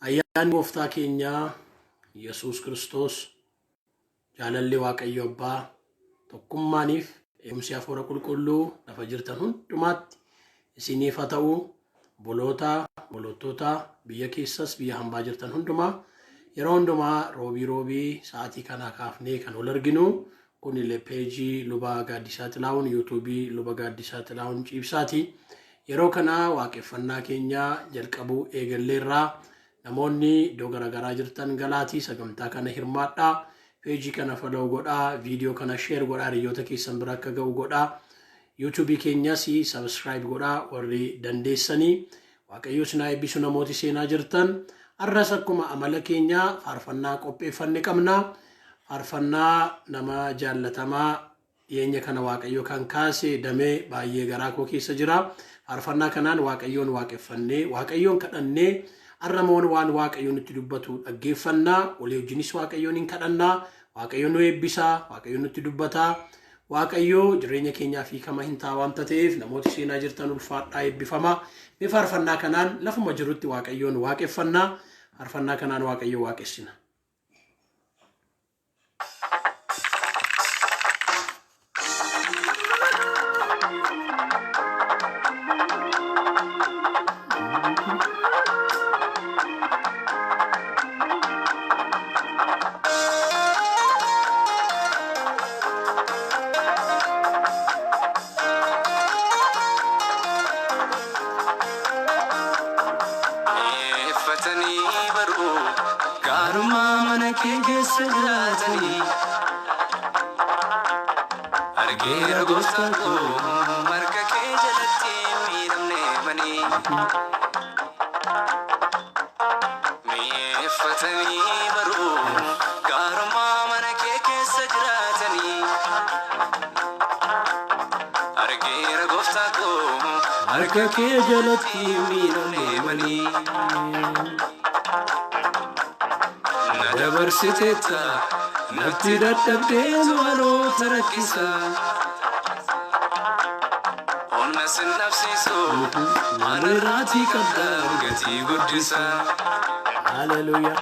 Ayyaanni Gooftaa keenyaa Yesuus Kiristoos, jaalalli Waaqayyo Abbaa, tokkummaaniif eegumsi Hafuura Qulqulluu lafa jirtan hundumaatti isiniif haa ta'u. Obboloota, obbolottota biyya keessas biyya hambaa jirtan hundumaa yeroo hundumaa roobii roobii sa'aatii kanaa kaafnee kan wal arginu kun illee peejii Luba Gaaddisaa Xilaahun yuutuubii Luba Gaaddisaa Xilaahun Ciibsaati. Yeroo kana waaqeffannaa keenya jalqabuu eegalleerraa namoonni iddoo garaagaraa jirtan galaatii sagantaa kana hirmaadhaa. Peejii kana follow godhaa, viidiyoo kana share godhaa, hiriyoota keessan bira akka ga'u godhaa. YouTube keenyas subscribe godhaa warri dandeessanii. Waaqayyo isin haa eebbisu namooti seenaa jirtan. Har'as akkuma amala keenyaa faarfannaa qopheeffanne qabna. Faarfannaa nama jaallatamaa dhiyeenya kana Waaqayyo kan kaase damee baay'ee garaa koo keessa jira. Faarfannaa kanaan Waaqayyoon waaqeffannee Waaqayyoon kadhannee har'a immoo waan Waaqayyo nutti dubbatu dhaggeeffannaa. Walii wajjinis Waaqayyoon hin kadhannaa. Waaqayyo nu eebbisa. Waaqayyo nutti dubbata. Waaqayyo jireenya keenyaaf hiikama hin ta'a waanta ta'eef namooti seenaa jirtan ulfaadhaa eebbifamaa. Mee faarfannaa kanaan lafuma jirutti Waaqayyoon waaqeffannaa. Faarfannaa kanaan Waaqayyo waaqessina. Mi'eeffatanii baruu gaarummaa mana kee keessa jiraatanii argeera gooftaa koo marga kee jalatti miidhamne manii. Mi'eeffatanii baruu gaarummaa mana kee keessa jiraatanii argeera gooftaa koo harka kee jalatti miidhamneemanii. Na dabarsiteetta natti dadhabdee maloota rakkisaa. Humna sin dhabsiisu maal irraatii qabda gatii guddisaa. Haleluuyaa.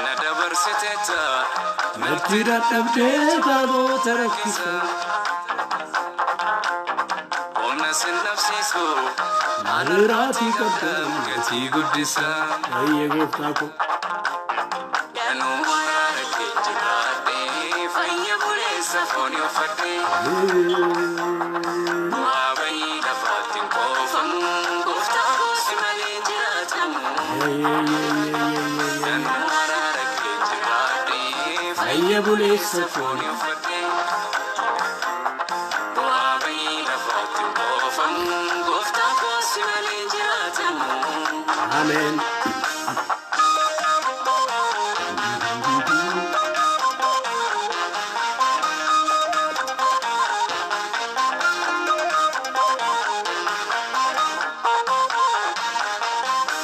Na dabarsiteetta natti dadhabdee baabota rakkisaa. Humna sin dhabsiisu maal irraatii qabda gatii guddisaa. Baay'ee gooftaa koo. Danuu waraana kee jiraadhee fayya buleessa foonii uffadhee. Bu'aa bayii lafaatti hin qoofamu gooftaa koo si malee jiraatamu. Danuu waraana kee jiraadhee fayya buleessa foonii uffadhee. Bu'aa bayii lafaatti hin qoofamu gooftaa koo si malee jiraatamu. Ameen.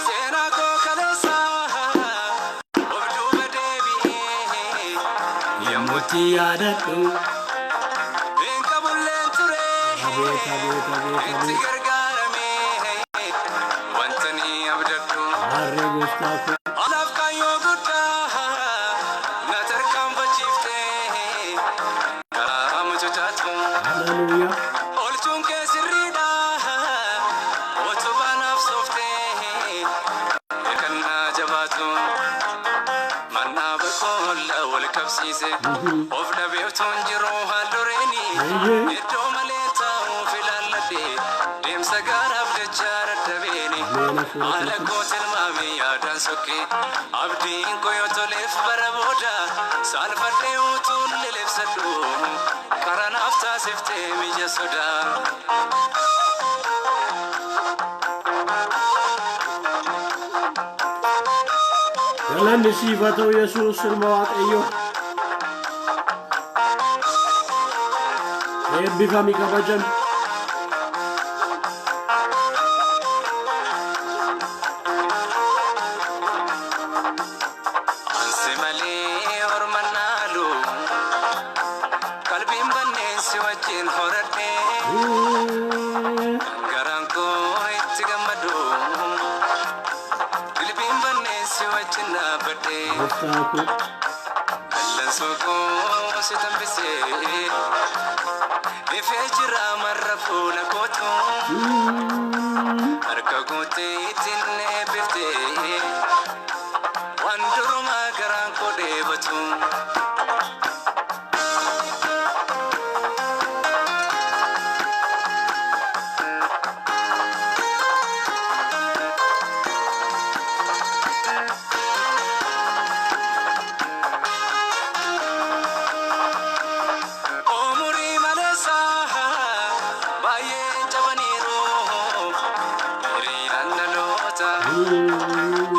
Seenaa koo kaleessa of duuba deebi'ee yommutti yaadadhu hin qabulleen ture Abeet abeet abeet itti abeet. gargaaramee wanta ni abdadhu. Harree gooftaa koo. Anaaf kaayyoo guddaa na tarkaanfachiiftee karaa mucucaatu. Haleluuyaa. Oolchuun kee sirriidha utubaa naaf sooftee hirkannaa jabaatu. Mannaa baqqoolla wal qabsiise of dhabeeftuun jiru haaldureeni Eeyyee. iddoo malee taa'uuf ilaalladhe deemsa gaaraaf jecha dadhabeeni Ameen hafuura haala qulqulluu. koo tilmaame yaadaan sokke abdiin koo yoo toleef bara booda saalfadhee utuun lilibsadhu karaa naaf taasiftee mija sodaa. Galanni siif haa ta'u Yesuus ilma Waaqayyoo. Eebbifami kabajami. Ansi malee orma naalu qalbiin banneen si wajjin horadhee garaan koo itti gammadu dilbiin banneen Gooftaa koo. Dallansuu koo si tambisee ifee jira marra fuula kootu harka guutee ittiin eebbiftee waan durumaa garaan koo dheebatu. Umurii maleessa baay'ee cabaniiru hiriyaan dhaloota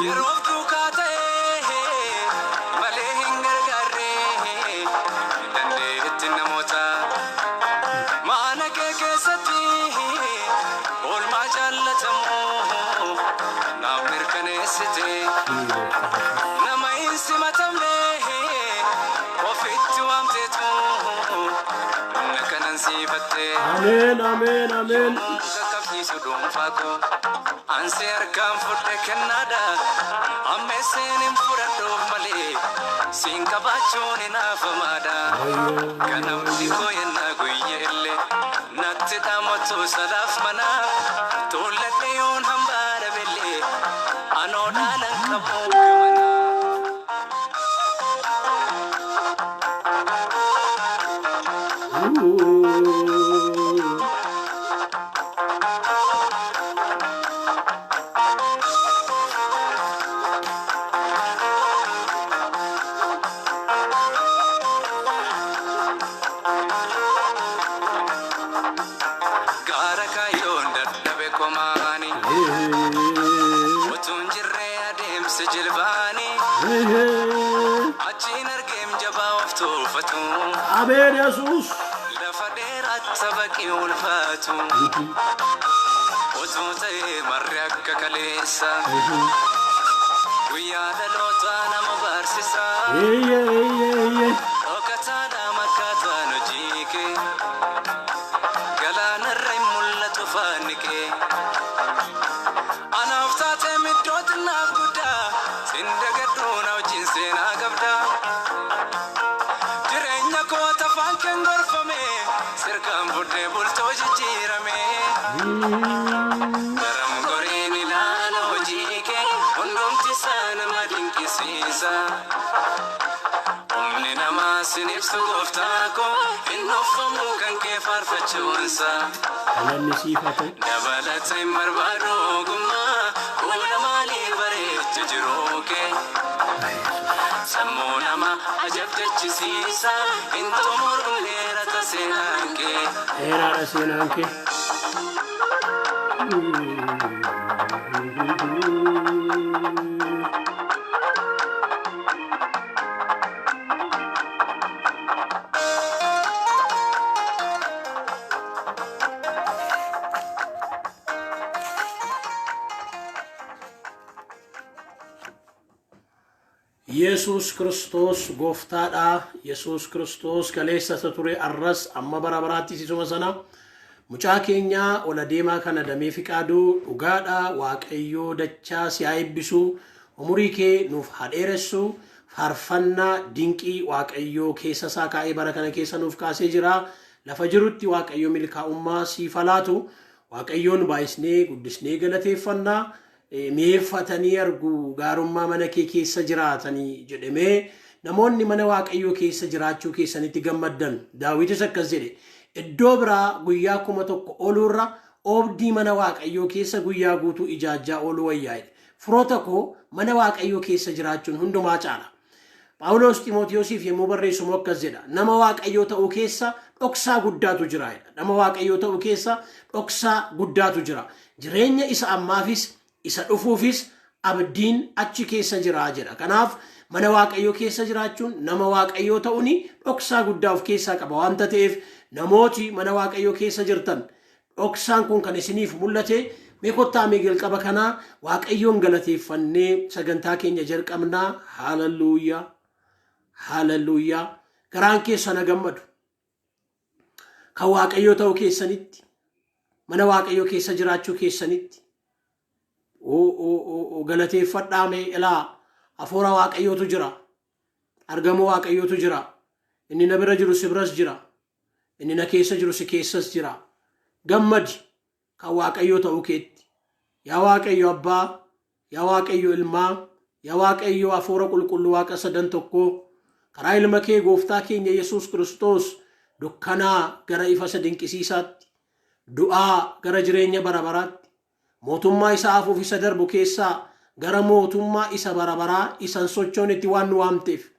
yeroof duukaa ta'ee malee hin gargaarre dandeetti namoota mana kee keessatti oolmaa jaallatamu naaf mirkaneessite. Nama hin simatamne ofitti waamteetu humna kanan siifatte. Ameen, ameen, ameen. Qaqqabsiisu dhuunfaa koo ansi harkaan fudhe kennaadha amma isin hin fudhadhuuf malee siin qabaachuun hin hafamaadha. Ganamni koo yennaa guyya illee natti dhaamatu sadaaf mana tuulladhe yoon hambaa dhabeellee anoo dhaalan qabu gamana. Gaara kaayyoon dadhabe komaani utuun jirree adeemsa jilbaani achiin argeem jabaa of tuufatu Ameen Yesuus. lafa dheeraatti sabaqii ulfaatu utuu ta'ee marri akka kaleessa guyyaa dhalootaa nama barsiisa Eeyyee, eeyyee, eeyyee. dhokataadha makkaataan hojii kee galaanarra hin mul'atu faanni kee. Anaaf taatee middoo xinnaaf guddaa sin dagadhuu na wajjin seenaa qabda. Jireenya koo tafaan keen gorfame sirkaan fudhee bultoo jijjiirame. Garam goriin ilaala hojii kee hundumti isaa nama dinqisiisa. Humni namaa sin ibsu gooftaa koo hin dhoffamu kan kee faarfachuunsa. Galanni siif haa ta'u. Dabalata hin barbaadu ogummaa fuula maalii bareecha jiruu kee sammuu nama ajab jechisiisa hin xumuruun dheerata seenaan kee. Dheeraadha seenaan kee. Yesus Kiristoos gooftaadha. Yesus Kiristoos kaleessa isa ture arras amma bara baraattis isuma sana. Mucaa keenya ol adeemaa kana Damee Fiqaaduu dhugaadha. Waaqayyoo dachaa si haa eebbisu. Umurii kee nuuf haa dheeressu. Faarfannaa dinqii Waaqayyoo keessa isaa kaa'ee bara kana keessa nuuf kaasee jira. Lafa jirutti Waaqayyo milkaa'ummaa siif haa laatu. Waaqayyoon baay'isnee guddisnee galateeffannaa. Mi'eeffatanii argu gaarummaa mana kee keessa jiraatanii jedhamee namoonni mana Waaqayyoo keessa jiraachuu keessanitti gammaddan. Daawitis akkas jedhe iddoo biraa guyyaa 1000 ooluurra oobdii mana Waaqayyoo keessa guyyaa guutuu ijaajjaa ooluu wayyaa jedhe. Firoota koo mana Waaqayyoo keessa jiraachuun hundumaa caala. Phaawulos Ximootiyoosiif yommuu barreessu immoo akkas jedha. Nama Waaqayyoo ta'uu keessa dhoksaa guddaatu jira jedha. Nama Waaqayyoo ta'uu keessa dhoksaa guddaatu jira. Jireenya isa ammaafis isa dhufuufis abdiin achi keessa jira jedha. Kanaaf mana Waaqayyoo keessa jiraachuun nama Waaqayyoo ta'uun dhoksaa guddaa of keessaa qaba waanta ta'eef namooti mana Waaqayyoo keessa jirtan dhoksaan kun kan isiniif mul'ate mee kottaa mee jalqaba kanaa Waaqayyoon galateeffannee sagantaa keenya jalqabnaa. Haalelluuyaa. Haalelluuyaa. Garaan keessa na gammadu. Kan Waaqayyoo ta'uu keessanitti mana Waaqayyoo keessa jiraachuu keessanitti oo oo oo oo galateeffadhaa mee ilaa hafuura Waaqayyootu jira. Argamuu Waaqayyootu jira. Inni na bira jiru si biras jira. Inni na keessa jiru si keessas jira. Gammadi kan Waaqayyoo ta'uu keetti. Yaa Waaqayyo Abbaa, yaa Waaqayyo Ilmaa, yaa Waaqayyo Hafuura Qulqulluu Waaqa sadan tokkoo, karaa ilma kee gooftaa keenya Yesuus Kiristoos dukkanaa gara ifa isa dinqisiisaatti, du'aa gara jireenya bara baraatti, mootummaa isa hafuuf isa darbu keessaa gara mootummaa isa bara baraa isa hin sochoonetti waan nu waamteef,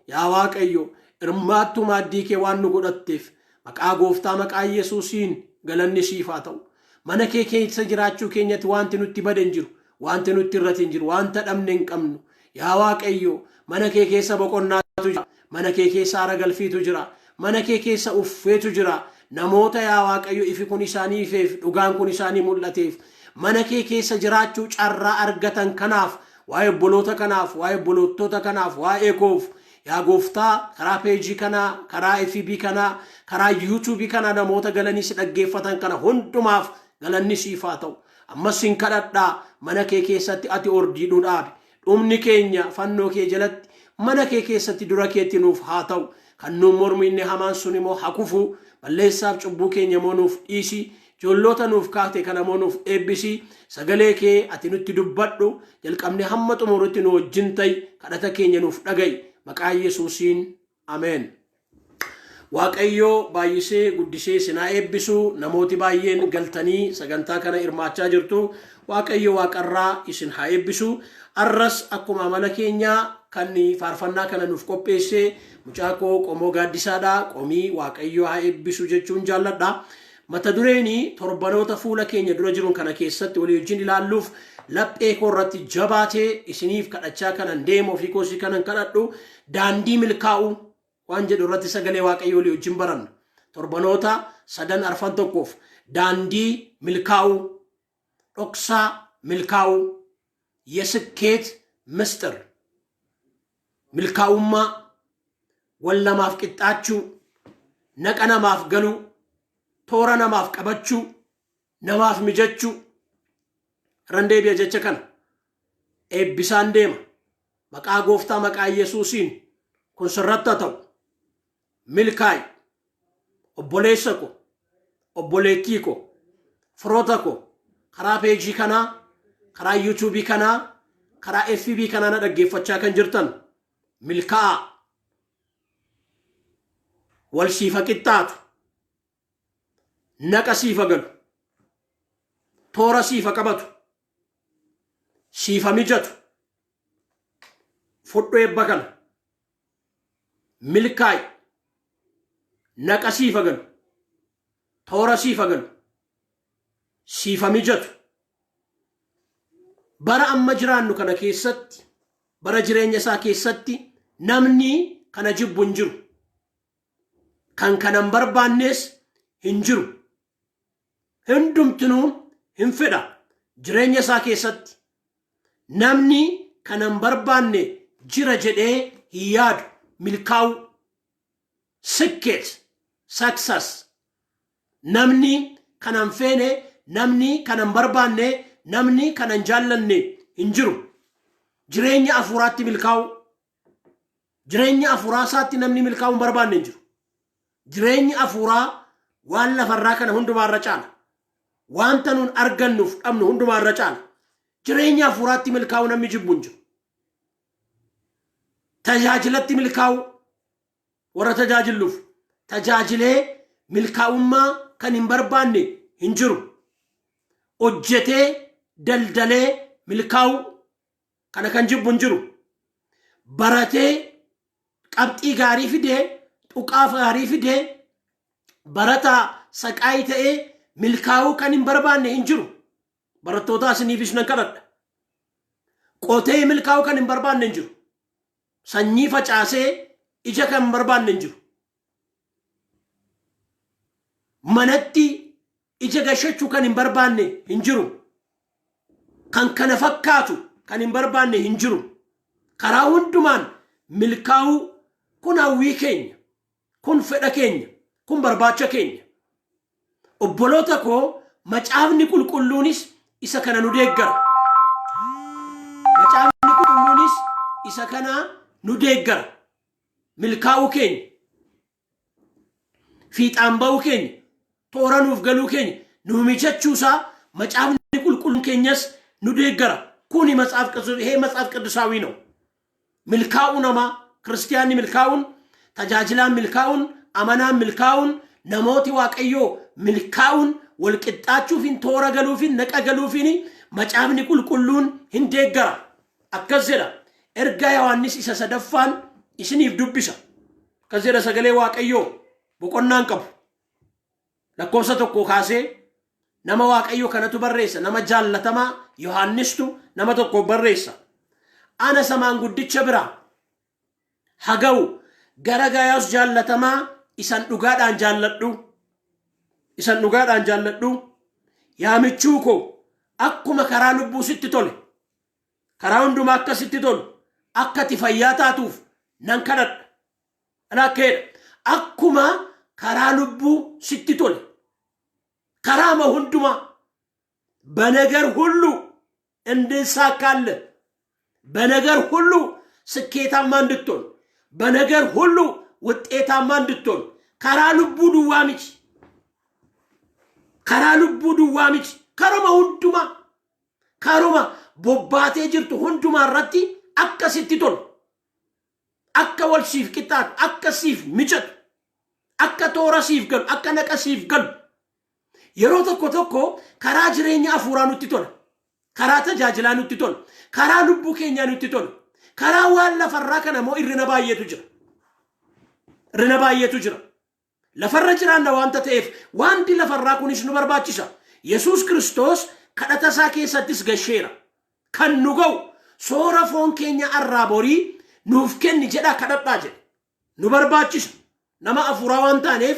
yaa Waaqayyo hirmaattuu maaddii kee waan nu godhatteef, maqaa gooftaa maqaa Yesuusiin galanni siif haa ta'u. Mana kee keessa jiraachuu keenyatti wanti nutti bade hin jiru, wanti nutti irrate hin jiru, wanta dhabne hin qabnu. Yaa Waaqayyo, mana kee keessa boqonnaatu jira, mana kee keessa aara galfiitu jira, mana kee keessa uffeetu jira. Namoota yaa Waaqayyo ifi kun isaanii ifeef, dhugaan kun isaanii mul'ateef, mana kee keessa jiraachuu carraa argatan kanaaf, waa'ee obboloota kanaaf, waa'ee obboloottota kanaaf, waa'ee koof, yaa gooftaa karaa peejii kanaa, karaa FB kanaa, karaa YouTube kanaa namoota galanii si dhaggeeffatan kana hundumaaf galanni siif haa ta'u. Ammas sin kadhadhaa, mana kee keessatti ati ordii nu dhaabi. Dhumni keenya fannoo kee jalatti mana kee keessatti dura keetti nuuf haa ta'u. Kan nuun mormu inni hamaan sun immoo haa kufu. Balleessaaf cubbuu keenya immoo nuuf dhiisi. Ijoollota nuuf kaate kana immoo nuuf eebbisi. Sagalee kee ati nutti dubbadhu. Jalqabne hamma xumurutti nu wajjin ta'i. Kadhata keenya nuuf dhaga'i. Maqaa Yesuusiin. Ameen. Waaqayyo baay'isee guddisee isin haa eebbisu. Namooti baay'een galtanii sagantaa kana hirmaachaa jirtu. Waaqayyo waaqarraa isin haa eebbisu. Arras akkuma amala keenyaa kan faarfannaa kana nuuf qopheesse mucaa koo Qomoo Gaaddisaadha. Qomii Waaqayyo haa eebbisu jechuun jaalladha. Mata dureen torbanoota fuula keenya dura jiruun kana keessatti walii wajjin ilaalluuf laphee koo irratti jabaatee isiniif kadhachaa kanan deemu, ofii koosii kanan kadhadhu, daandii milkaa'uu waan jedhu irratti sagalee Waaqayyoo walii wajjin baranna. Torbanoota sadan arfan tokkoof daandii milkaa'uu, dhoksaa milkaa'uu, የስኬት ምስጢር, milkaa'ummaa, wal namaaf qixxaachuu, naqa namaaf galuu, toora namaaf qabachuu, namaaf mijachuu. Irran deebi'a jecha kana. Eebbisaan deema. Maqaa gooftaa maqaa Yesuusiin kun sirratti haa ta'u. Milkaa'i. Obboleessa ko, obboleettii ko, firoota ko, karaa peejii kanaa, karaa yuutuubii kanaa, karaa FB kanaa na dhaggeeffachaa kan jirtan milkaa'aa. Wal siifa qixxaatu. Naqa siifa galu. Toora siifa qabatu. Siifa mijatu. Fudhu eebba kana. Milkaa'i. Naqa siifa galu. Toora siifa galu. Siifa mijatu. Bara amma jiraannu kana keessatti, bara jireenya isaa keessatti namni kana jibbu hin jiru. Kan kana hin barbaannes hin jiru. Hundumtinuu hin fedha jireenya isaa keessatti. Namni kana hin barbaanne jira jedhee hin yaadu. Milkaa'uu. ስኬት, success. Namni kana hin feene, namni kana hin barbaanne, namni kana hin jaallanne hin jiru. Jireenya hafuuraatti milkaa'uu. Jireenya hafuuraa isaatti namni milkaa'uu hin barbaanne hin jiru. Jireenyi hafuuraa waan lafarraa kana hundumaarra caala. Wanta nuun argannuuf dhabnu hundumaarra caala. Jireenya hafuuraatti milkaa'uu namni jibbu hin jiru. Tajaajilatti milkaa'uu, warra tajaajilluuf tajaajilee milkaa'ummaa kan hin barbaanne hin jiru. Hojjetee daldalee milkaa'uu kana kan jibbu hin jiru. Baratee qabxii gaarii fidee, tuqaa gaarii fidee, barataa saqaayii ta'ee milkaa'uu kan hin barbaanne hin jiru. Barattoota isiniifis nan kadhadha. Qotee milkaa'uu kan hin barbaanne hin jiru. Sanyii facaasee ija kan hin barbaanne hin jiru. Manatti ija gashachuu kan hin barbaanne hin jiru. Kan kana fakkaatu kan hin barbaanne hin jiru. Karaa hundumaan milkaa'uu kun hawwii keenya, kun fedha keenya, kun barbaacha keenya. Obboloota koo, macaafni qulqulluunis isa kana nu deeggara. Macaafni qulqulluunis isa kana nu deeggara. Milkaa'uu keenya, fiixaan ba'uu keenya, toora nuuf galuu keenya, nu mijachuusaa Macaafni Qulqulluun keenyas nu deeggara. Kuni መጽሐፍ ቅዱስ ይሄ መጽሐፍ ቅዱሳዊ ነው። Milkaa'uu namaa, kiristiyaanni milkaa'uun, tajaajilaan milkaa'uun, amanaan milkaa'uun, namooti Waaqayyoo milkaa'uun, walqixxaachuufin, toora galuufin, naqa galuufin Macaafni Qulqulluun hin deeggara. Akkas jedha. Ergaa Yohaannis isa sadaffaan isiniif dubbisa. Akkas jedha sagalee Waaqayyoo, boqonnaan qabu. Lakkoofsa 1 kaasee nama Waaqayyoo kanatu barreessa. Nama jaallatamaa Yohaannistu nama tokko barreessa. Ana samaan guddicha biraa haga'u gara Gaayoos jaallatamaa isan dhugaadhaan jaalladhu. Isan dhugaadhaan jaalladhu. Yaa michuu koo, akkuma karaa lubbuu sitti tole, karaa hundumaa akka sitti tolu, akka ati fayyaa taatuuf nan kadhadha. Akkeedha. Akkuma karaa lubbuu sitti tole, karaama hundumaa, በነገር ሁሉ እንድንሳካልህ፣ በነገር ሁሉ ስኬታማ እንድትሆን፣ በነገር ሁሉ ውጤታማ እንድትሆን፣ karaa lubbuu duwwaa miti, karaa lubbuu duwwaa miti, karuma hundumaa, karuma bobbaatee jirtu hundumaa irratti akka sitti tolu, akka wal siif qixxaatu, akka siif mijatu, akka toora siif galu, akka naqa siif galu. Yeroo tokko tokko karaa jireenya hafuuraa nutti tola, karaa tajaajilaa nutti tola, karaa lubbuu keenyaa nutti tola. Karaa waan lafarraa kana immoo irrina baay'eetu jira, irrina baay'eetu jira. Lafarra jiraanna waanta ta'eef wanti lafarraa kunis nu barbaachisa. Yesuus Kiristoos kadhata isaa keessattis gasheera. Kan nu ga'u soora foon keenya arraa borii nuuf kenni jedhaa kadhadhaa jedhe. Nu barbaachisa. Nama hafuuraa waan taaneef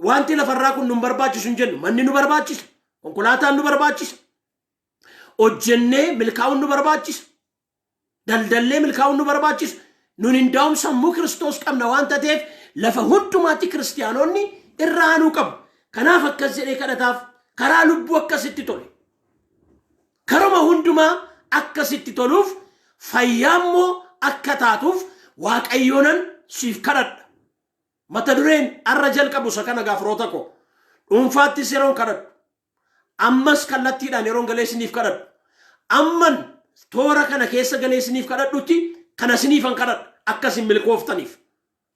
wanti lafarraa kun nu barbaachisu hin jennu. Manni nu barbaachisa, konkolaataan nu barbaachisa, hojjennee milkaa'uun nu barbaachisa, daldallee milkaa'uun nu barbaachisa. Nun hindaa'um sammuu Kiristoos qabna waan ta'eef lafa hundumaatti kiristiyaanonni irra aanuu qabu. Kanaaf akkas jedhee kadhataaf: karaa lubbuu akkasitti tole, karuma hundumaa akkasitti toluuf, fayyaa immoo akka taatuuf Waaqayyoonan siif kadhadha. Mata dureen arra jalqabu isa kana. Gaafiroota koo, dhuunfaattis yeroon kadhadhu, ammas kallattiidhaan yeroon galee isiniif kadhadhu, amman toora kana keessa galee isiniif kadhadhutti kana isiniifan kadhadha, akka isin milkooftaniif,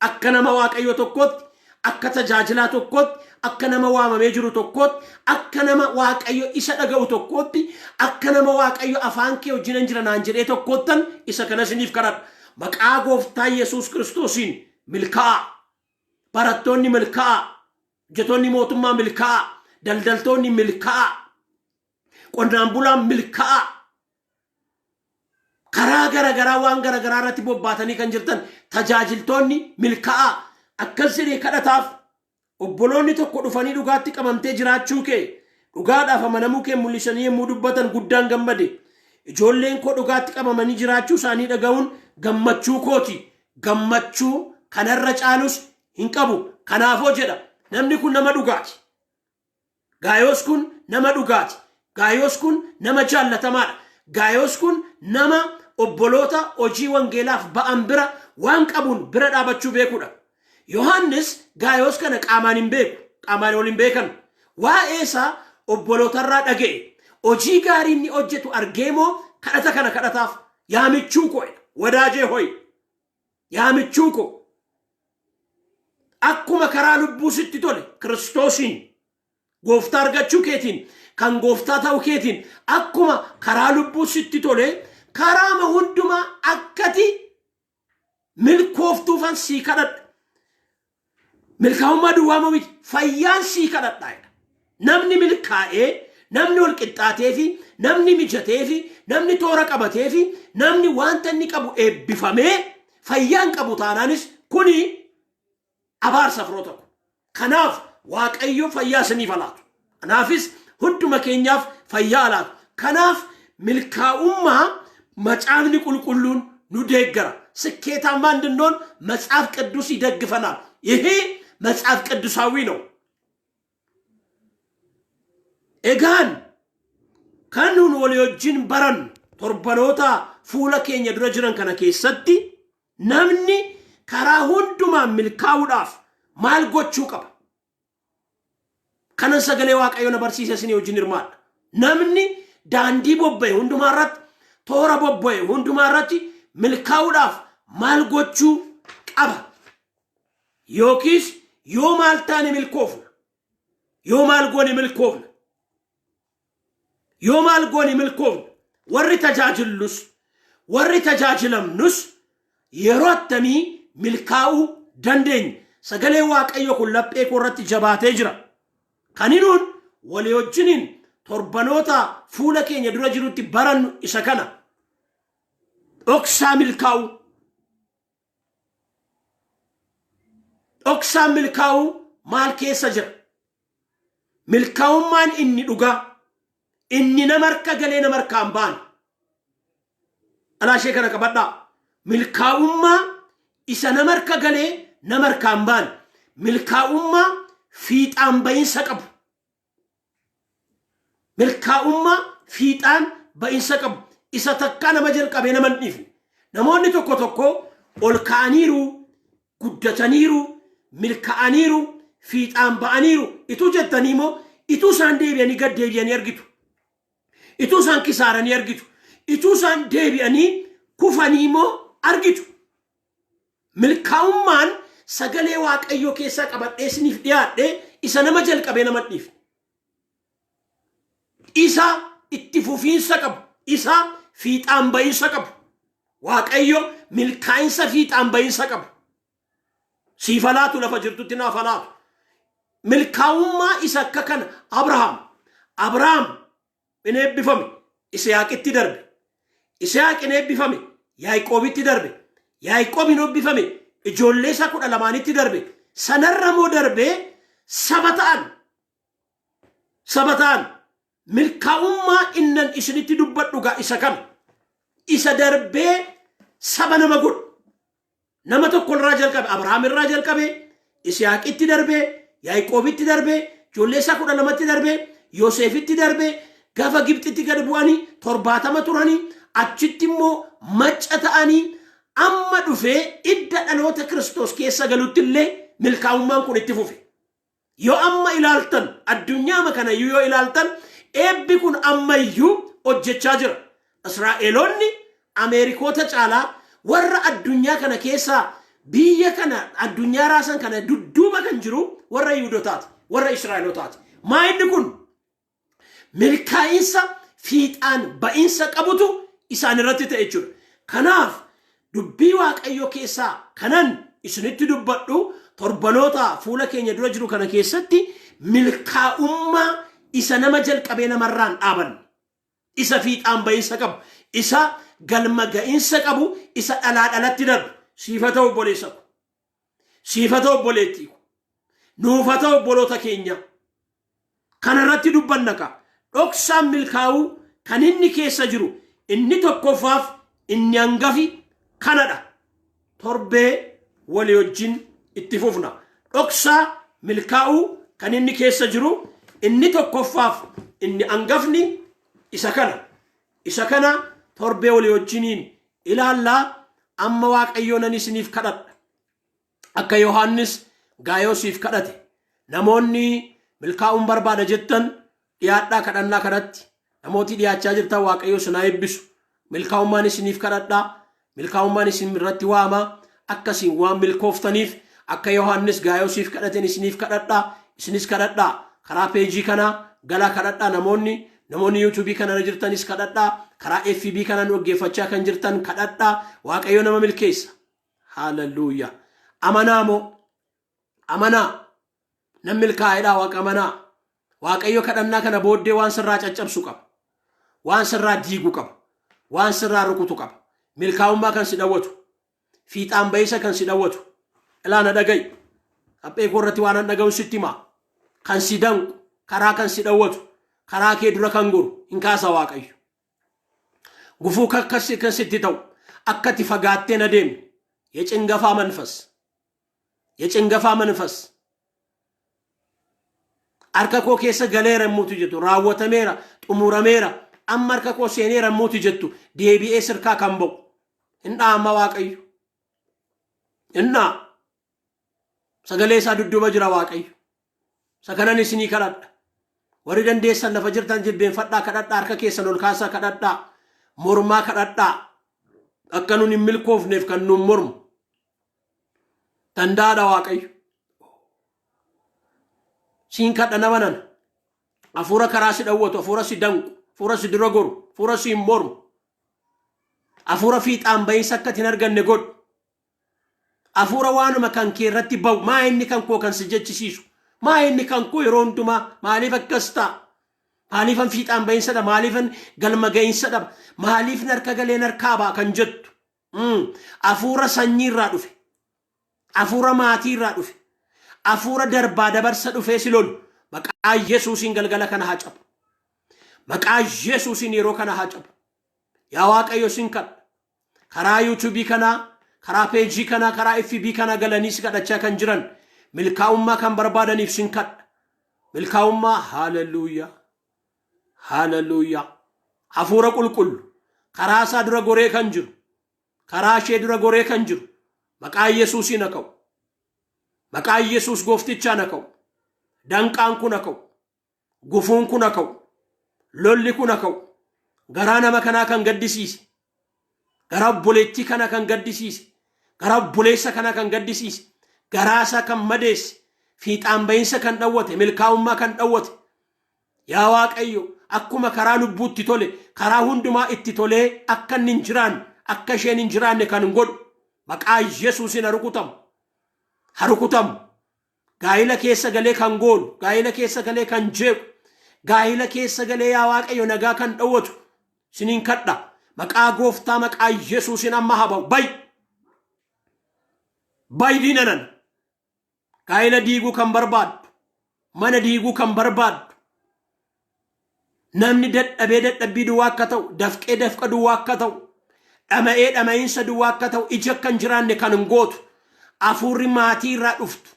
akka nama Waaqayyo tokkootti, akka tajaajilaa tokkootti, akka nama waamamee jiru tokkootti, akka nama Waaqayyo isa dhaga'u tokkootti, akka nama Waaqayyo afaan kee wajjinan jira naan jedhee tokkoottan isa kana isiniif kadhadha. Maqaa Gooftaa Yesuus Kiristoosiin milkaa'a. Barattoonni milkaa'a, hojjetoonni mootummaa milkaa'a, daldaltoonni milkaa'a, qonnaan bulaan milkaa'a, karaa garagaraa waan garagaraa irratti bobbaatanii kan jirtan tajaajiltoonni milkaa'a. Akkas jedhee kadhataaf. Obboloonni tokko dhufanii dhugaatti qabamtee jiraachuu kee, dhugaadhaaf amanamuu kee mul'isanii yommuu dubbatan guddaan gammade. Ijoolleen koo dhugaatti qabamanii jiraachuu isaanii dhaga'uun gammachuu kooti, gammachuu kanarra caalus hin qabu. Kanaafoo jedha, namni kun nama dhugaati. Gaayoos kun nama dhugaati. Gaayoos kun nama jaallatamaadha. Gaayoos kun nama obboloota hojii wangeelaaf ba'an bira waan qabuun bira dhaabachuu beekudha. Yohaannis Gaayoos kana qaamaan hin beeku, qaamaan ol hin beekan. Waa'ee isaa obbolootarraa dhaga'e. Hojii gaarii inni hojjetu argee moo kadhata kana kadhataaf. Yaa michuu koo, ወዳጄ ሆይ, yaa michuu koo, akkuma karaa lubbuu sitti tole, Kiristoosiin gooftaa argachuu keetiin, kan gooftaa ta'uu keetiin, akkuma karaa lubbuu sitti tole, karaama hundumaa akkati milkooftuufan sii kadhadha. Milkaa'ummaa duwwaa moo miti, fayyaan sii kadhadha. Namni milkaa'ee, namni wal qixxaatee fi namni mijatee fi namni toora qabatee fi namni wanta inni qabu eebbifamee fayyaan qabu taanaanis kuni abaarsa, firoota ko. Kanaaf Waaqayyo fayyaa isiniif alaatu. Kanaafis hunduma keenyaaf fayyaa alaatu. Kanaaf milkaa'ummaa Macaafni Qulqulluun nu deeggara. ስኬታማ እንድንሆን መጽሐፍ ቅዱስ ይደግፈናል። ይሄ መጽሐፍ ቅዱሳዊ ነው። Egaan kan nun walii wajjin barannu torbanoota fuula keenya dura jiran kana keessatti namni karaa hundumaan milkaa'uudhaaf maal gochuu qaba? Kanan sagalee Waaqayyoo na barsiise isinii wajjin hirmaadha. Namni daandii bobba'e hundumaa irratti, toora bobba'e hundumaa irratti milkaa'uudhaaf maal gochuu qaba? Yookiis yoo maal taane milkoofna? Yoo maal goone milkoofna? Yoo maal goone milkoofna? Warri tajaajillus, warri tajaajilamnus yeroo attamii milkaa'uu dandeenya? Sagaleen Waaqayyoo kun laphee koo irratti jabaatee jira. Kan inuun walii wajjiniin torbanoota fuula keenya dura jirutti barannu isa kana. Dhoksaa milkaa'uu. Dhoksaan milkaa'uu maal keessa jira? Milkaa'ummaan inni dhugaa, inni nama harka galee nama harkaan baane. Dhalaa ishee kana qabadhaa. Milkaa'ummaa isa nama harka galee nama harkaan baane. Milkaa'ummaa fiixaan bahinsa qabu. Milkaa'ummaa fiixaan ba'insa qabu. Isa takkaa nama jalqabee nama hin dhiifne. Namoonni tokko tokko ol ka'aniiru, guddataniiru, milkaa'aniiru, fiixaan ba'aniiru. Ituu jettanii immoo ituu isaan deebi'anii gad deebi'anii argitu. Ituu isaan kisaaranii argitu. Ituu isaan deebi'anii kufanii immoo argitu. Milkaa'ummaan sagalee Waaqayyoo keessaa qabadhee isiniif dhiyaadhe isa nama jalqabee nama hin dhiifne. Isa itti fufiinsa qabu, isa fiixaan ba'iinsa qabu. Waaqayyo milkaa'insa fiixaan ba'iinsa qabu. Siif haa laatu lafa jirtutti naaf haa laatu. Milkaa'ummaa isa akka kana Abrahaam. Abrahaam in eebbifame Isihaaqitti darbe. Isihaaq in eebbifame Yaaqoobitti darbe. Yaaqoob in eebbifame ijoollee isaa 12tti darbe. Sanarra immoo darbee saba ta'an. Saba ta'an. Milkaa'ummaa innan isinitti dubbadhu gaa isa kana. Isa darbee saba nama godhu. Nama tokko irraa jalqabe, Abrahaam irraa jalqabe, Isihaaqitti darbe, Yaaqoobitti darbe, ijoollee isaa 12tti darbe, Yoosefitti darbe, gaafa Gibxitti gad bu'anii 70 turanii, achitti immoo macca ta'anii amma dhufee idda dhaloota Kiristoos keessa galutti illee milkaa'ummaan kun itti fufe. Yoo amma ilaaltan addunyaama kanayyuu yoo ilaaltan eebbi kun ammayyuu hojjechaa jira. Israa'eloonni Ameerikoota caalaa warra addunyaa kana keessaa biyya kana addunyaa raasan kana dudduuba kan jiru warra Yihudotaati, warra Israa'elotaati. Maa inni kun milkaa'insa fiixaan ba'insa qabutu isaan irratti ta'e jechuudha. Kanaaf dubbii Waaqayyoo keessaa kanan isinitti dubbadhu torbanoota fuula keenya dura jiru kana keessatti milkaa'ummaa isa nama jalqabee namarraan dhaabanne, isa fiixaan ba'insa qabu, isa galma ga'insa qabu, isa dhalaa dhalatti darbu siif haa ta'u obboleessa ko, siif haa ta'u obboleettii ko, nuuf haa ta'u obboloota keenya. Kana irratti dubbanna ka. Dhoksaan milkaa'uu kan inni keessa jiru inni tokkoffaaf inni hangafi kanadha. Torbee walii wajjin itti fufna. Dhoksaa milkaa'uu kan inni keessa jiru inni tokkoffaaf inni hangafni isa kana. Isa kana torbee walii wajjiniin ilaallaa amma Waaqayyoo nan isiniif kadhadha. Akka Yohaannis Gaayosiif kadhate. Namoonni milkaa'uun barbaada jettan dhiyaadhaa kadhannaa kanatti. Namooti dhiyaachaa jirtan Waaqayyo isin haa eebbisu. Milkaa'ummaan isiniif kadhadhaa. Milkaa'ummaan isin irratti waama. Akka isin waan milkooftaniif akka Yohaannis Gaayosiif kadhateen isiniif kadhadhaa. Isinis kadhadhaa. Karaa peejii kanaa galaa kadhadhaa namoonni namoonni yuutuubii kanarra jirtanis kadhadhaa. Karaa FB kanaan dhaggeeffachaa kan jirtan kadhadhaa. Waaqayyo nama milkeessa. Haalelluuyaa. Amanaa moo? Amanaa. Nan milkaa'edhaa waaqa amanaa. Waaqayyo kadhannaa kana booddee waan sirraa caccabsu qaba. Waan sirraa diigu qaba. Waan sirraa rukutu qaba. Milkaa'ummaa kan si dhawwatu. Fiixaan ba'iisa kan si dhawwatu. Ilaa na dhaga'i. Haphee koo irratti waan an dhaga'u sitti himaa. Kan si danqu, karaa kan si dhawwatu, karaa kee dura kan goru hin kaasa Waaqayyo. Gufuu kan sitti ta'u akka ati fagaattee na deemne የጭንገፋ መንፈስ የጭንገፋ መንፈስ harka koo keessa galeera yommuutu jettu raawwatameera xumurameera amma harka koo seeneera yommuutu jettu deebi'ee sirkaa kan ba'u hin dhaama Waaqayyo. Innaa sagalee isaa dudduuba jira Waaqayyo. Isa kanan isinii kadhadha. Warri dandeessan lafa jirtan jilbeenfadhaa kadhadhaa, harka keessan ol kaasaa kadhadhaa, mormaa kadhadhaa. Akka nun hin milkoofneef kan nun mormu. Danda'aadha Waaqayyo. Siin kadha nama nana. Hafuura karaa si dhawwatu, hafuura si danqu, hafuura si dura goru, hafuura si hin mormu. Hafuura fiixaan bahiinsa akka hin arganne godhu. Hafuura waanuma kan kee irratti ba'u, maa inni kan koo kan si jechisiisu, maa inni kan koo yeroo hundumaa maaliif akkas ta'a? Maaliifan fiixaan bahiinsa dhaba? Maaliifan galma gahiinsa dhaba? Maaliif narka galee narkaa ba'a kan jettu? Hafuura sanyii irraa dhufe. Hafuura maatii irraa dhufe. Hafuura darbaa dabarsa dhufee si lolu. Maqaa Yesuusiin galgala kana haa cabu. Maqaa Yesuusiin yeroo kana haa cabu. Yaa Waaqayyo, sin kadha. Karaa yuutuubii kanaa, karaa peejii kanaa, karaa FB kanaa galanii si kadhachaa kan jiran, milkaa'ummaa kan barbaadaniif sin kadha. Milkaa'ummaa, haaleluyyaa. Haaleluyyaa. Hafuura qulqullu karaa isaa dura goree kan jiru, karaa ishee dura goree kan jiru, maqaa Yesuusiin haa ka'u. Maqaa Yesuus gooftichaan haa ka'u. Danqaan kun haa ka'u. Gufuun kun haa ka'u. Lolli kun haa ka'u. Garaa nama kanaa kan gaddisiise. Garaa obboleettii kana kan gaddisiise. Garaa obboleessa kana kan gaddisiise. Garaa isaa kan madeesse. Fiixaan bahiinsa kan dhawwate. Milkaa'ummaa kan dhawwate. Yaa Waaqayyo, akkuma karaa lubbuutti tole, karaa hundumaa itti tolee akka inni hin jiraanne, akka isheen hin jiraanne kan godhu, maqaa Yesuusiin haa rukutamu. Haa rukutamu. Gaa'ila keessa galee kan goolu, gaa'ila keessa galee kan jeequ, gaa'ila keessa galee, yaa Waaqayyo, nagaa kan dhowwatu siniin kadha. Maqaa gooftaa, maqaa Yesuusiin amma haa ba'u. Bay! Bay diinanan. Gaa'ila diiguu kan barbaaddu, mana diiguu kan barbaaddu, namni dadhabee dadhabbii duwwaa akka ta'u, dafqee dafqa duwwaa akka ta'u, dhama'ee dhama'iinsa duwwaa akka ta'u, ija akka hin jiraanne kan hin gootu, hafuurri maatii irraa dhuftu,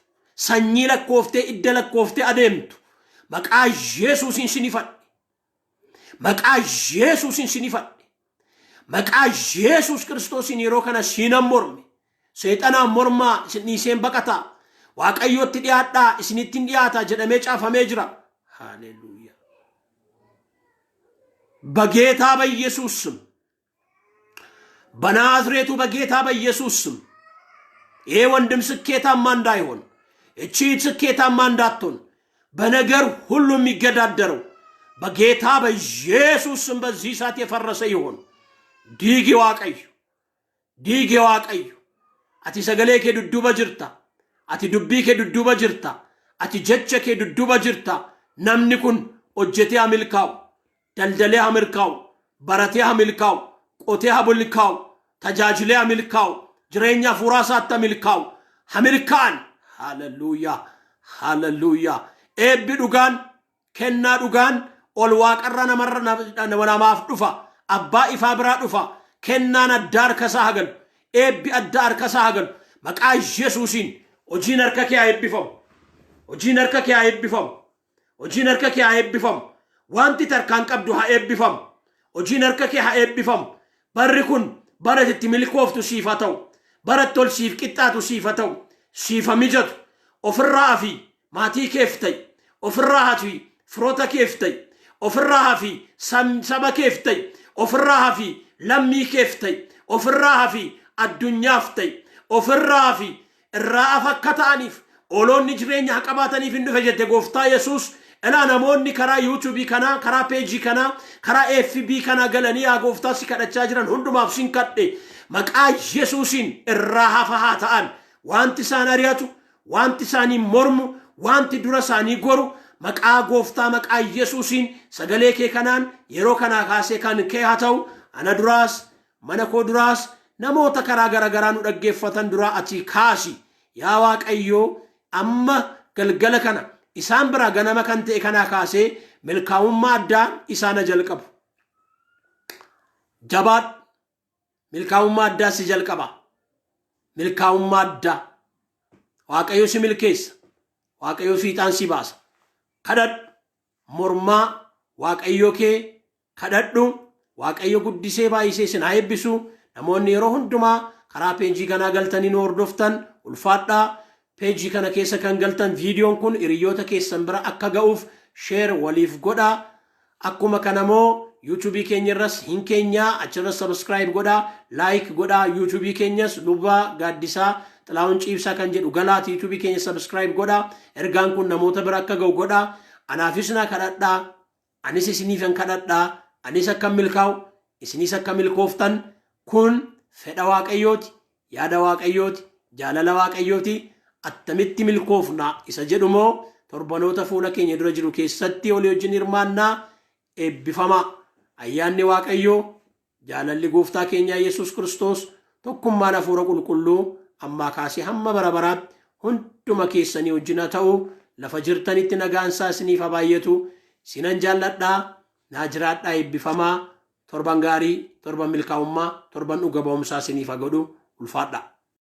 sanyii lakkooftee, idda lakkooftee adeemtu, maqaa Yesuusiin sinifadhe. Maqaa Yesuusiin sinifadhe. Maqaa Yesuus Kiristoosiin yeroo kana siinan morme. Seexanaan mormaa, isin dhiiseen baqataa. Waaqayyootti dhiyaadhaa, isinitti hin dhiyaataa jedhamee caafamee jira. Haleluuyaa. በጌታ በኢየሱስ ስም፣ በናዝሬቱ በጌታ በኢየሱስ ስም፣ ይሄ ወንድም ስኬታማ እንዳይሆን፣ እቺ ስኬታማ እንዳትሆን በነገር ሁሉ የሚገዳደረው በጌታ በኢየሱስ ስም በዚህ ሰዓት የፈረሰ ይሆን። Diigi Waaqayyo, diigi Waaqayyo. Ati sagalee kee dudduuba jirta. Ati dubbii kee dudduuba jirta. Ati jecha kee dudduuba jirta. Namni kun hojjetee haa milkaa'u, daldalee haa milkaa'u, baratee haa milkaa'u, qotee haa milkaa'u, tajaajilee haa milkaa'u, jireenya hafuuraa isaatti haa milkaa'u. Haa milkaa'an. Haaleluyyaa. Haaleluyyaa. Eebbi dhugaan, kennaa dhugaan ol waaqarra namarra namaaf dhufa. Abbaa ifaa biraa dhufa. Kennaan addaa harka isaa haa galu. Eebbi addaa harka isaa haa galu. Maqaa Yesuusiin hojiin harka kee haa eebbifamu. Hojiin harka kee haa eebbifamu. Hojiin harka kee haa eebbifamu. Wanti tarkaan qabdu haa eebbifamu. Hojiin harka kee haa eebbifamu. Barri kun bara itti milkooftu siif haa ta'u. Bara itti ol siif qixxaatu siif haa ta'u. Siif haa mijatu. Ofirraa hafi maatii keef ta'i. Ofirraa hafi firoota keef ta'i. Ofirraa hafi saba keef ta'i. Ofirraa hafi lammii keef ta'i. Ofirraa hafi addunyaaf ta'i. Ofirraa hafi irraa afa akka ta'aniif, ooloonni jireenya haa qabaataniif hin dhufe jette, gooftaa Yesuus. Ilaa, namoonni karaa yuutuubii kanaa, karaa peejii kanaa, karaa FB kanaa galanii, yaa gooftaa, si kadhachaa jiran hundumaaf sin kadhe. Maqaa Yesuusiin irraa hafa haa ta'an. Wanti isaan ari'atu, wanti isaanii mormu, wanti dura isaanii goru, maqaa gooftaa, maqaa Yesuusiin sagalee kee kanaan yeroo kanaa kaasee kan kee haa ta'u. Ana duraas, mana koo duraas, namoota karaa garaagaraa nu dhaggeeffatan duraa ati kaasi. Yaa Waaqayyoo, amma galgala kana isaan biraa ganama kan ta'e kanaa kaasee milkaa'ummaa addaa isaan jalqabu. Jabaadhu, milkaa'ummaa addaa si jalqaba. Milkaa'ummaa addaa. Waaqayyo si milkeessa. Waaqayyo fiixaan si baasa. Kadhadhu, mormaa Waaqayyo kee kadhadhu. Waaqayyo guddisee baay'isee isin haa eebbisu. Namoonni yeroo hundumaa karaa Karaa peejii kanaa galtanii nu hordoftan ulfaadhaa. Peejii kana keessa kan galtan viidiyoon kun hiriyoota keessan bira akka ga'uuf share waliif godhaa. Akkuma kanamoo yuutuubii keenya irras hin keenyaa, achirras subscribe godhaa, like godhaa. Yuutuubii keenyas Lubaa Gaaddisaa Xilaa'uun Ciibsaa kan jedhu galaati yuutuubii keenya subscribe godhaa. Ergaan kun namoota bira akka ga'u godhaa. Anaafis naa kadhadhaa. Anis isiniifan kadhadhaa. Anis akka milkaa'u, isinis akka milkooftan kun fedha Waaqayyooti, yaada Waaqayyooti, jaalala Waaqayyooti. Attamitti milkoofna isa jedhumoo torbanoota fuula keenya dura jiru keessatti olii wajjin hirmaannaa. Eebbifamaa. Ayyaanni Waaqayyoo, jaalalli Gooftaa keenyaa Yesuus Kiristoos, tokkummaan Hafuura Qulqulluu ammaa kaasee hamma bara baraatti hunduma keessanii wajjin haa ta'u. Lafa jirtanitti nagaan isaa isiniif haa baay'atu. Isinan jaalladhaa, naa jiraadhaa, eebbifamaa. Torban gaarii, torban milkaa'ummaa, torban dhuga ba'umsaa isiniif haa godhu. Ulfaadhaa.